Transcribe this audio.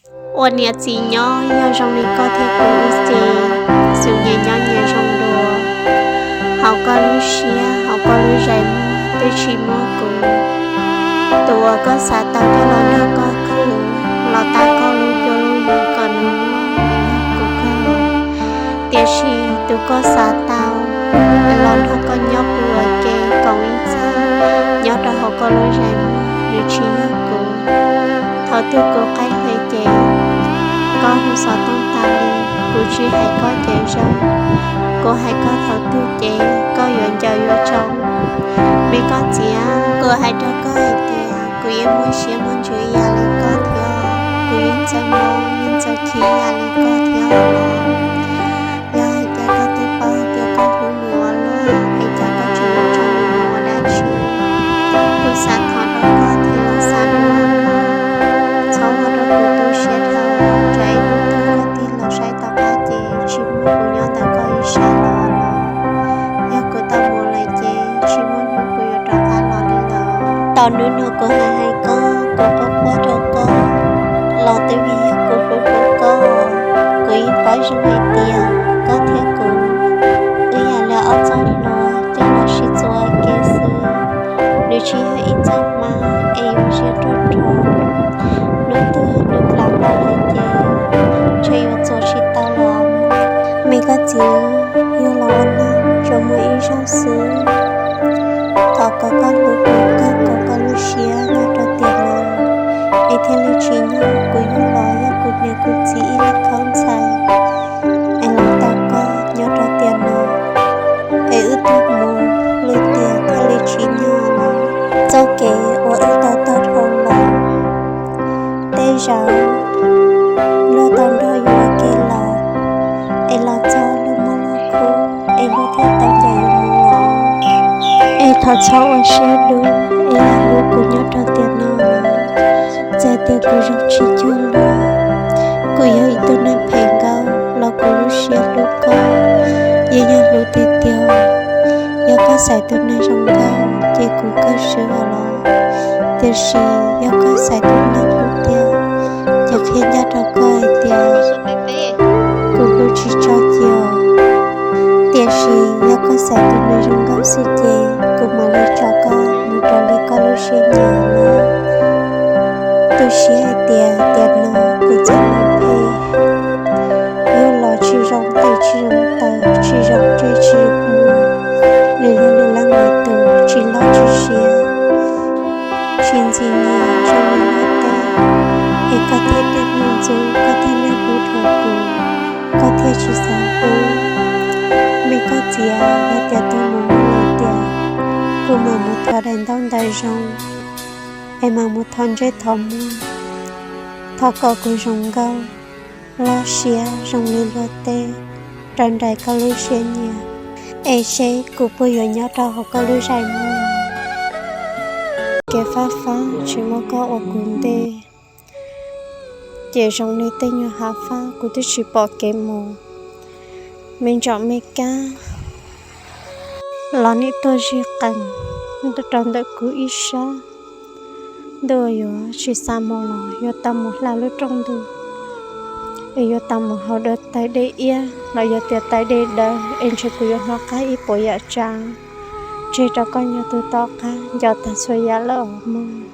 Ua niam txiv nyob yog zoo li koj thiab kuv ib ce, xwm nyias nyob nyias zoo dua. Hauv koj lub siab hauv koj lub zais muag twb tsis muaj kuv. Tus uas koj xav tau coj los nrog koj khwv, los tab koj lub cuab lub yig kom nws muaj, kuv kawg. Tiam sis tus koj xav tau los nrog koj nyob puv ua ke koom ib txhis nyob rau hauv koj lub zais muag, nws tsis yog kuv. Thaum twg kuv qaij hle ces koj hu xov tooj tas li, kuv tsis hais koj ces zoo, kuv hais koj thaum twg ces koj yuav ncaws yuav tsaus. Me koj txiv, kuv hais rau koj hais tias kuv yeej muaj siab muaj ntsws ib yam li koj thiab, kuv yeej txawj mob yeej txawj chim ib yam li koj thiab. Yog hais tias koj twb paub hais tias koj hlub nws ua luaj, es cas koj tsis mus tso nws mus ua dab tsi? Kuv xav thov rau koj thiab los xav rau, txhob ua rau kuv tu siab dhau, tsam ib hnub twg koj tig los saib tom qab ces tsis muaj kuv nyob ntawm koj ib sab los los. Yog kuv tau mus lawm ces tsis muaj hnub kuv yuav rov qab los li lawm. Tau hnub no kuv hais hais koj, kuv quaj quaj rau koj, los twb vim yog kuv hlub hlub koj. Kuv yeej paub zoo hais tias koj thiab kuv wb yam li ob txoj hlua coj los sib txuas ua ke xwb. Nws tsis yog ib txoj hmab es yuav ziab ruaj rhuav, hnub twg nws plav plav lawm ces ntshe yuav txuas tsis tau los. Me koj txiv, yug los ua neeg tsuas muaj ib zaug xwb. Thov kom koj hlub kuv, koj kom koj lub siab nyob rau tiam no, es thiaj li tsis nyog kuv yug los yog kuv niam kuv txiv ib leeg qhaub ntxhais es los tau koj nyob rau tiam no, es wb tug mus lwm tiam thiaj li tsis nyog. Txoj kev uas wb tau taug dhau los, tej zaum luag tau nrog yus ua ke los, es los txog luag muaj lub khub es luag thiaj tau ncaim yus mus los. Es thov txhob ua siab dub es yog hlub kuv nyob rau tiam no los, txawm tias kuv zoo tsis cuag luag, kuv yog ib tug neeg phem nkaus los kuv lub siab hlub koj yeej yog hlub tiag tiag. Yog koj xaiv tus neeg zoo nkauj ces kuv kawg swb os los, tiam sis yog koj xaiv tus neeg hlub tiag ces qhia ncaj rau koj hais tias kuv hlub tsis tso cia. Tiam sis yog koj xaiv tus neeg zoo nkauj xwb ces kuv mam li tso koj mus raws li koj lub siab nyiam nawb. Tu siab hais tias tiam no kuv txoj hmoov phem, yug los tsis zoo tes tsis zoo taw, tsis zoo ntsej tsis zoo muag, nws yog lwm leej lwm tus tsis loj tsis siab, tsis ntxim nyiam zoo li luag tej, es koj thiaj niaj hnub ntxub, koj thiaj niaj hnub dhuav kuv, koj thiaj tsis xav hlub. Me koj txiv, yog tias tau mus muaj lus tias kuv mam mus thov daim ntaub ntawv zoo, es mam mus thov ntsej thov muag, thov kom kuv zoo nkauj, loj siab zoo li luag tej, raws nraim koj lub siab nyiam, es seb kuv puas yuav nyob rau hauv koj lub zais muag. Kev fab fab tsis muaj koj ua kuv ntej, ces zoo li tej nyuag hav fab kuv twb tsis pom kev mus. Me ntsaum me kab los nim tuaj zig qees rau ntawm kuv ib sab. Ntuj, yuav tsis xav mus los yuav tau mus hla lub rooj ntug, es yuav tau mus haus dua tais dej iab los yog tias tais dej dawb, es ntshe kuv yuav hnov qab ib puas yam tsav tseg rau koj nyob tus tom qab nco tag txhua yam lawm os mog.